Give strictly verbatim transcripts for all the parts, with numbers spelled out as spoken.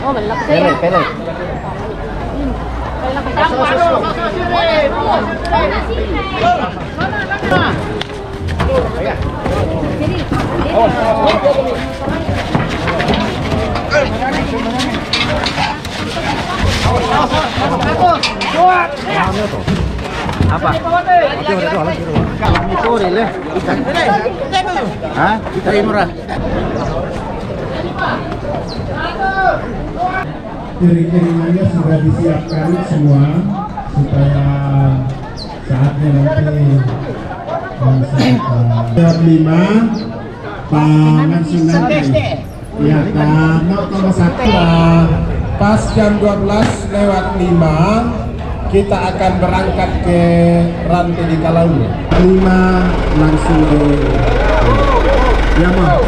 Pele, pele. Apa? Oke, udah tuh, alas gitu. Itu, Ril, ya? Hah? Kita murah. Iring-iringannya sudah disiapkan semua supaya saatnya nanti, eh, saat, eh, lima, Pak, langsung nanti. Ya, Pak, mau ke satu. Pas jam dua belas lewat lima, kita akan berangkat ke Rantai di Kalau. Lima langsung di, ya, mau.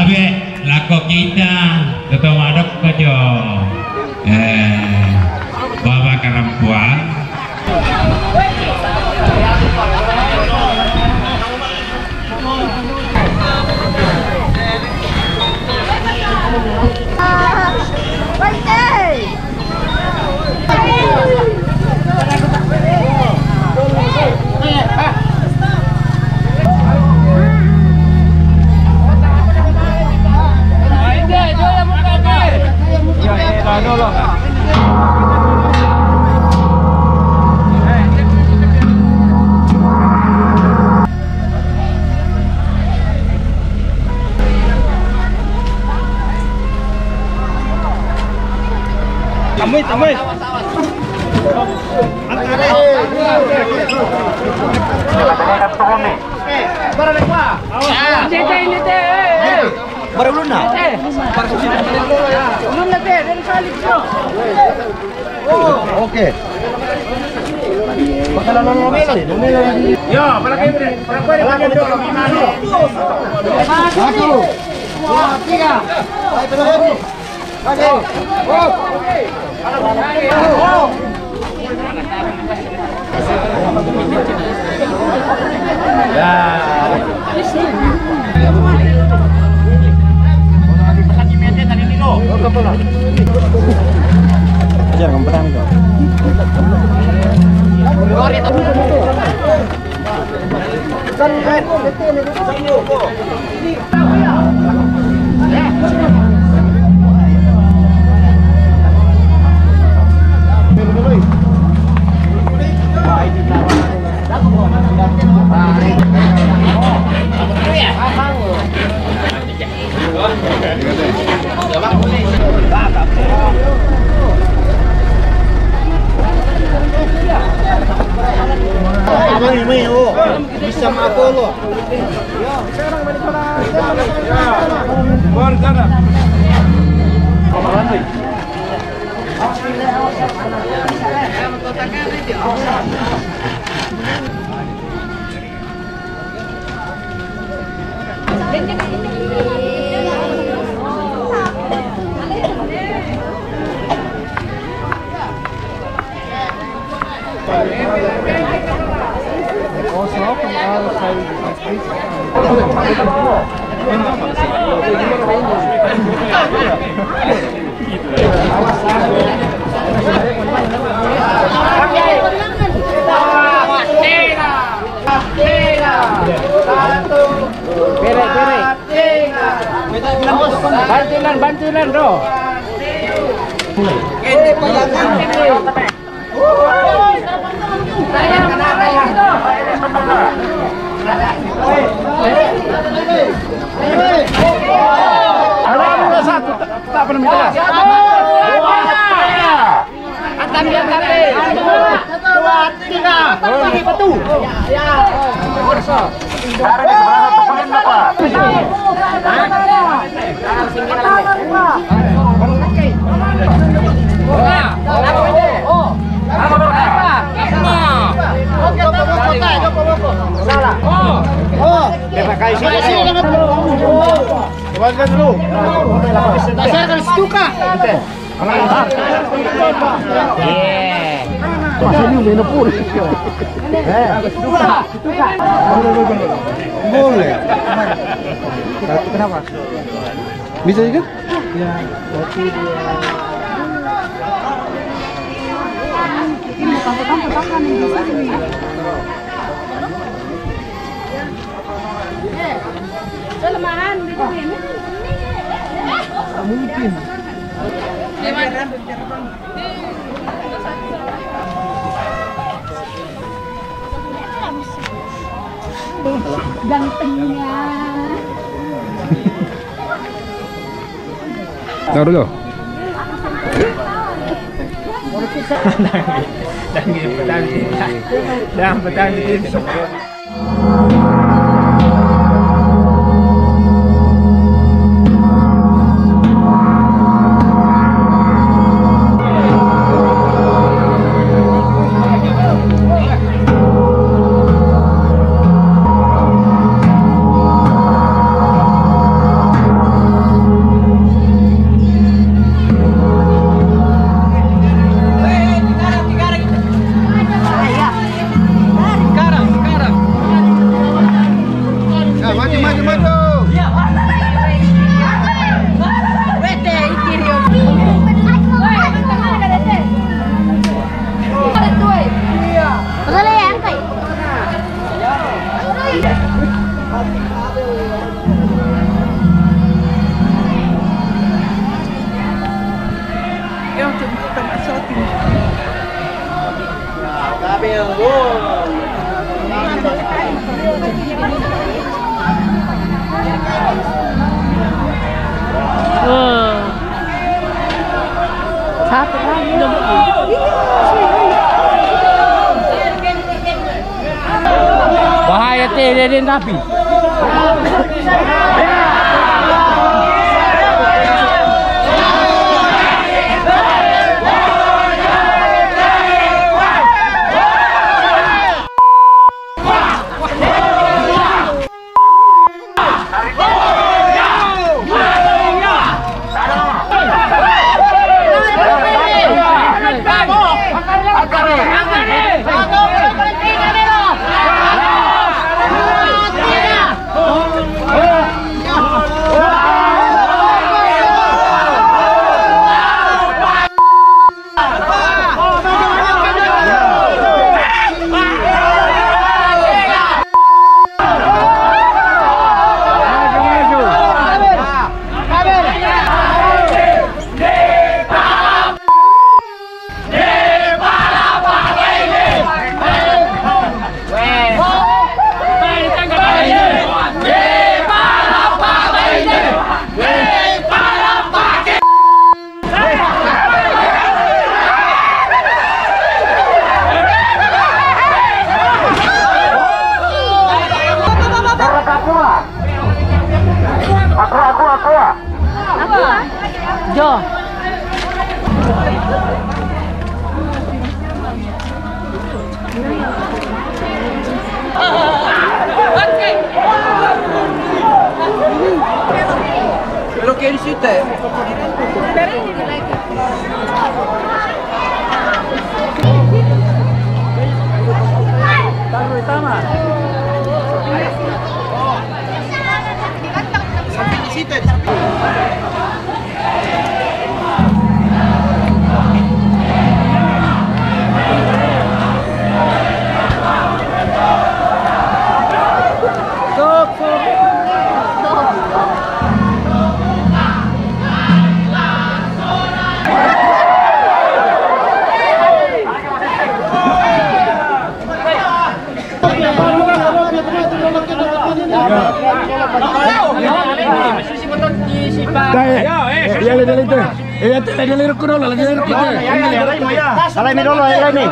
Lako kita, toto madok ko jo. Eh, Bapak Karampuang. Amuy, amuy. Baru ulun na. Ulun na, teh, dari Salib, bro. Oke. Baka na, no, no, melo, no, melo. Yo, para que, para que, para que. Satu, dua, tiga. Ayo, para que. Bisa mabolo. Bere, bere. Bantulan, bantulan, bro. Ada satu, tak, tak pernah minta. Atam dia, atam dia. Dua, tiga. Batu. Ya, ya. Tarik sebelah satu poin, Bapak. Salah. Oh. Terima kasih. Kembalikan dulu. Saya akan suka. Boleh. Kenapa? Bisa juga? Ya, berarti dia. Kelemahan gitu ini. Mungkin. Gantengnya. Taruh dulu. Dah, dah, dah, dah, dah, dah. Bahaya te, dia, dia tapi. Aku, aku, aku. Apa? Jo. Lo que hiciste. Dai, eh, eh, ya le, ya le, ya le, eh, ya te, ya le, ya le. Alai mi dolo, alai mi.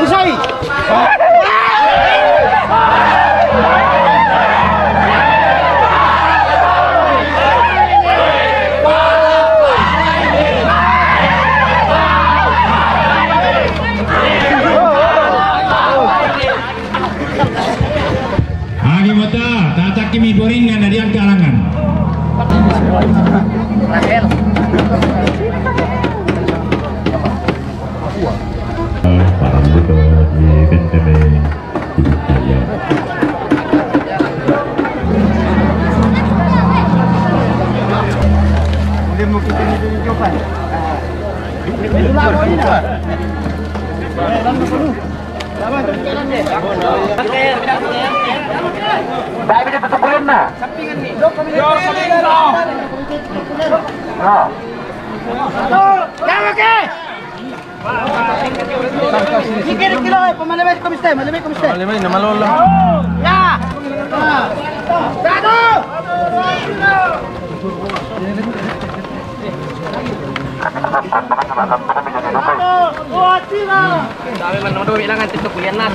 Usai. Agi mata, tatak kimi boring na dian kalangan. Parang gitu di Benjamin. Dai, bisa tutup bulan na. Nah. Sige, sige, sige, pamalabas, kumusta? Malabas, kumusta? Malabas, namalol lang. Ya! Satu! Dami man naman doon, ilangan tito kuyanan.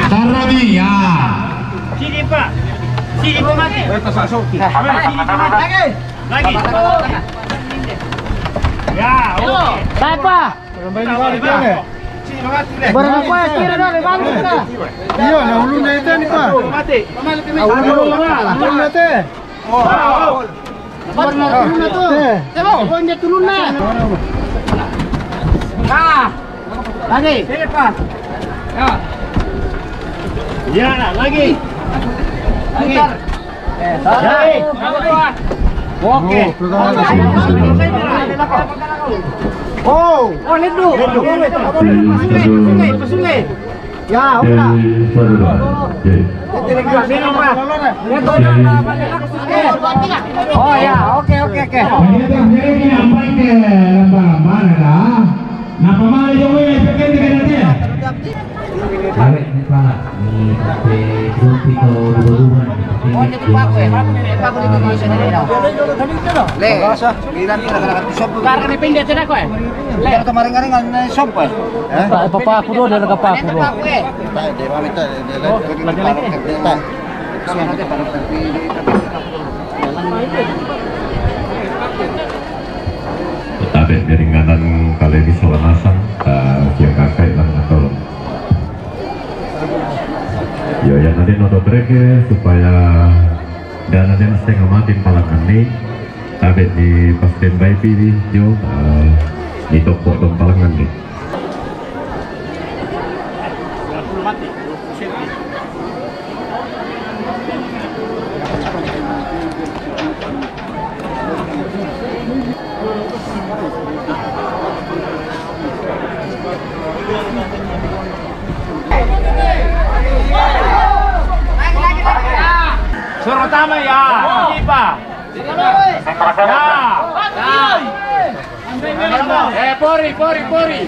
Tarami, ya. Sini, Pak. Sini, Pak, mati. Sini, Pak, mati. Lagi. Ya, oke. Siapa? Barang apa kira dah, balik kita. Iya, nah, ulun dah itu nih, Pak. Mati. Ulun dah itu. Warna turun na tu. Eh. Pokoknya turun na. Nah. Lagi. Sini, Pak. Ya. Ya, lagi. Lagi. Eh, lagi. Oke. Oh, pertama. Oh. Oh, lihat dulu. Lihat dulu. Pasungai, pasungai, pasungai. Ya, udah. Oke, sorry, Pak. Oke. Oh, ya, oke, oke, oke. Jadi, Pak, jadi gini, sampai ke lambang-lambang ada. Napa malah yang mau ngajak kita nanti ya? Tarik ni, Pak. Ni, sampai dua puluh dua. Oh, ini paku ya? Paku ni, paku ni, paku ni. Le, bilang kita kena ganti sop. Karena ni pindah cina ko, eh? Le. Kita kemarin-kemarin nggak naik sop, eh? Eh? Pak, apa paku dulu, dia lagi paku dulu. Tabe dari nganan kali ini salah masang, eh, sia kakai lah atau. Yo, yang nanti noto breke supaya dan nanti setengah mati palangan ni. Tabe di pas standby pi di jo, eh, di toko dong palangan ni. Suruh tambah ya, Ipa. Ya. Eh, pori, pori, pori.